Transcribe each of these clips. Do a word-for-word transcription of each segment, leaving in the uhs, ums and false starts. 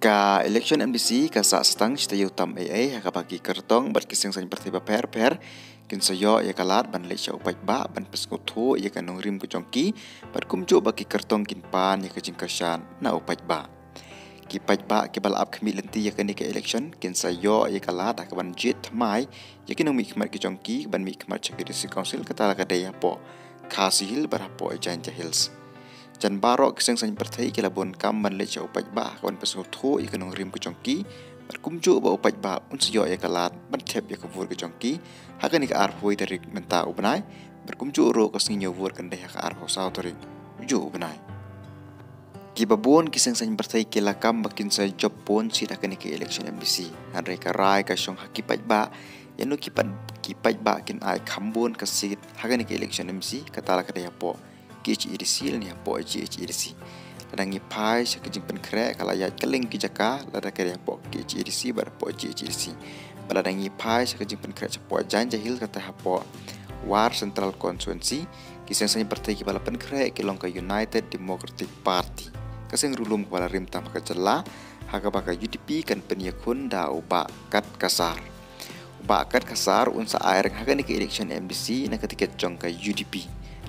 Ka election M D C ka sah sdang shi taïew tam ei ei, ha kaba ki kyrtong bad ki seng saiñ pyrthei bapher bapher kin sa ïoh ïa ka lad ban leit sha u paidbah ban pynsngewthuh ïa ka nongrim ka jong ki, bad kumjuh ba ki kyrtong kin pan ïa ka jingkyrshan na u paidbah. Ki paidbah kiba la ap khmih lynti ïa kane ka election kin sa ïoh ïa ka lad ha kaban jied thymmai ïa ki nongmihkhmat ki jong ki ban mihkhmat sha ki District Council, kata la ka dei hapoh Khasi Hills bad hapoh Jaintia Hills. Jan baroh ki seng saiñ pyrthei ki la bun kam ban leit sha u paidbah ha kaban pynsngewthuh ïa ka nongrim ka jong ki, bad kumjuh ba u paidbah un sa ïoh ïa ka lad ban thep ïa ka vote ka jong ki ha kane ka arphew tarik mynta u bnai, bad kumjuh ruh ka sngi ñiew vote kan dei ha ka arphew saw tarik ujuh u bnai. Kiba bun ki seng saiñ pyrthei ki la kam ba kin sa jop bun seat ha kane ka election M D C. Hynrei ka rai ka shong ha ki paidbah, ïano ki paid, ki paidbah kin ai kham bun ka seat ha kane ka election M D C, kata la ka dei hapoh K H A D C lane hapoh G H A D C. Lada ngi phai sha ka jingpynkhreh, ka la ïaid kylleng ki jaka, lada ka dei hapoh K H A D C bad hapoh G H A D C. Bad lada ngi phai sha ka jingpynkhreh shapoh Jaintia Hills, kata hapoh War Central Constituency, ki seng saiñ pyrthei kiba la pynkhreh ki long ka United Democratic Party, ka seng riewlum kaba la rim tam ha ka jylla, ha kaba ka U D P kan pynïakhun da u Bah Kat Kasar. U Bah Kat Kasar un sa aireng ha kane ka election M D C na ka tiket jong ka U D P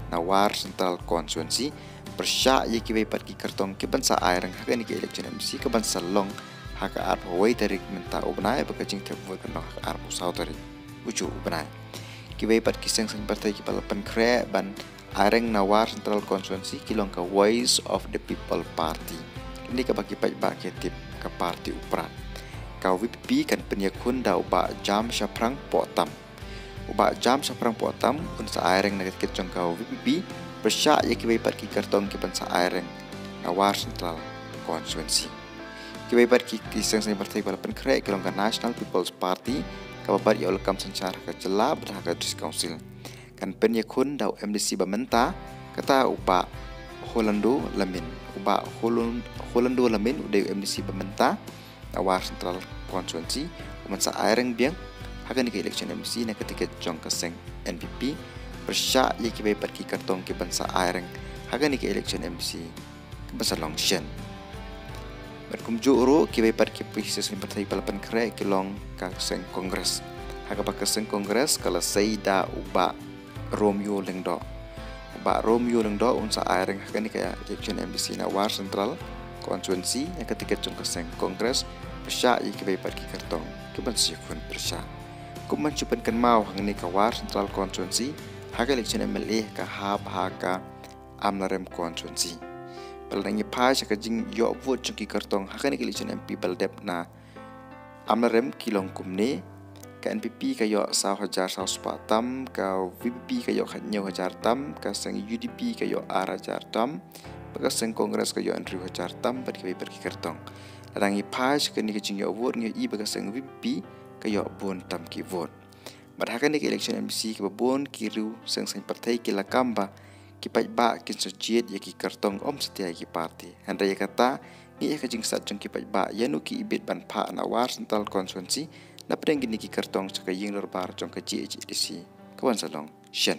na War Central Constituency, pyrshah ïa kiwei pat ki kyrtong kiban sa aireng ha kane ka election M D C kaban sa long ha ka arphew wei tarik mynta u bnai, bad ka jingthep vote kan long ha ka arphew saw tarik ujuh u bnai. Kiwei pat ki seng saiñ pyrthei kiba la pynkhreh ban aireng na War Central Constituency ki long ka Voice of the People Party, kane kaba ki paidbah ki tip ka party u Prah. Ka V P P kan pynïakhun da u Bah Jam Shaphrang Pohtam. U Bah Jam Shaphrang Pohtam un sa aireng na ka tiket jong ka V P P, pyrshah ïa kiwei pat ki kyrtong kiban sa aireng na War Central Constituency. Kiwei pat ki, ki seng saiñ pyrthei ba la pynkhreh ki long ka National People's Party, kaba bat ïa u lakam synshar ha ka jylla bad ha ka District Council. Kan pynïakhun da u M D C ba mynta, kata u Bah Holando Lamin. U Bah Holon-, Holando Lamin u dei u M D C ba mynta na War Central Constituency, u ban sa aireng biang ha kane ka election M D C na ka tiket jong ka seng N P P, pyrshah ïa kiwei pat ki kyrtong kiban sa aireng ha kane ka election M D C kaba sa long shen. Bad kumjuh ruh kiwei pat ki seng saiñ pyrthei ba la pynkhreh ki long ka seng Congress, ha kaba ka seng Congress ka la sei da u Bah Romeo Lyngdoh. U Bah Romeo Lyngdoh un sa aireng ha kane ka election M D C na War Central Constituency na ka tiket jong ka seng Congress, pyrshah ïa kiwei pat ki kyrtong kiban sa ïakhun pyrshah. Kum ban shu pynkynmaw, hangne ka War Central Constituency, ha ka election M L A ka hap ha ka Amlarem Constituency. Bad lada ngi phai sha ka jingïoh vote jong ki kyrtong ha kane ka election M P ba la dep na Amlarem ki long kumne: ka N P P ka ïoh saw hajar saw spah tam, ka V P P ka ïoh khathynñiew hajar tam, ka seng U D P ka ïoh ar hajar tam, bad ka seng Congress ka ïoh hynriew hajar tam, bad kiwei pat ki kyrtong. Lada ngi phai sha kane ka jingïoh vote, ngi ïohi ba ka seng V P P ka ïoh bun tam ki vote. Bad ha kane ka election M D C, kiba bun ki riew seng saiñ pyrthei ki la kam ba ki paidbah kin sa jied ïa ki kyrtong, ym satia ïa ki party. Hynrei ïa kata, ngi ïa ka jingsat jong ki paidbah ïano ki ibit ban phah na War Central Constituency napdeng kine ki kyrtong sha ka ïing dorbar jong ka G H A D C kaban sa long shen.